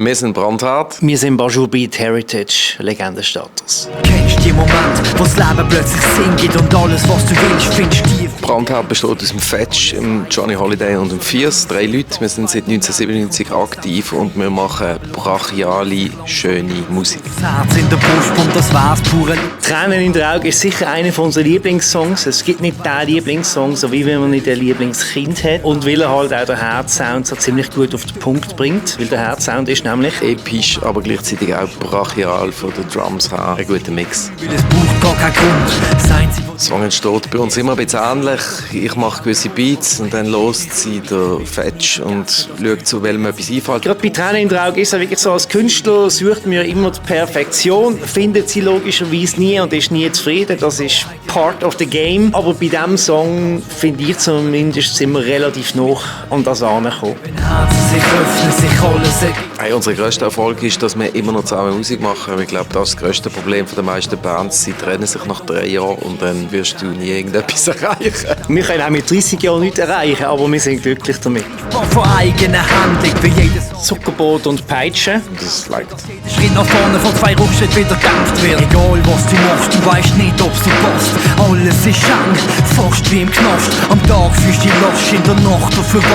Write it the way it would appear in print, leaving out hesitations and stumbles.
Wir sind Brandhart. Wir sind Bonjour Beat Heritage, Legendenstatus. Kennst du den Moment, wo das Leben plötzlich Sinn gibt und alles, was du willst, findest du? Brandhart besteht aus dem Fetch, dem Johnny Holiday und dem Fierce. 3 Leute. Wir sind seit 1997 aktiv und wir machen brachiale, schöne Musik. Das Herz in der Brust und das wär's pure. «Tränen in den Augen» ist sicher einer unserer Lieblingssongs. Es gibt nicht den Lieblingssong, so wie wenn man nicht ein Lieblingskind hat. Und weil er halt auch den Herzsound so ziemlich gut auf den Punkt bringt. Weil der Herzsound ist nämlich Episch, aber gleichzeitig auch brachial von den Drums her. Ein guter Mix. Weil es braucht gar keinen Grund. Seien sie Der Song entsteht bei uns immer ein bisschen ähnlich. Ich mache gewisse Beats und dann lost sie der Fetch und schaut, zu welchem etwas einfällt. gerade bei «Tränen in den Augen» ist er wirklich so, als Künstler sucht man immer die Perfektion, findet sie logischerweise nie und ist nie zufrieden. Das ist part of the game. Aber bei diesem Song, finde ich zumindest, sind wir relativ nah an das angekommen. Herzen sich öffnen, sich alles ergeben. Hey, unser grösster Erfolg ist, dass wir immer noch zusammen Musik machen. Ich glaube, das ist das grösste Problem der meisten Bands. Sie trennen sich nach 3 Jahren und dann wirst du nie irgendetwas erreichen. Wir können auch mit 30 Jahren nichts erreichen, aber wir sind glücklich damit. Von eigener Hand liegt für jedes Zuckerbrot und Peitsche. Das liked. Schritt nach vorne, von 2 Rückschritt wieder gekämpft wird. Egal was du machst, du weißt nicht, ob du passt. Alles ist eng, fast wie im Knast. Am Tag fühlst du dich lasch, in der Nacht dafür wach.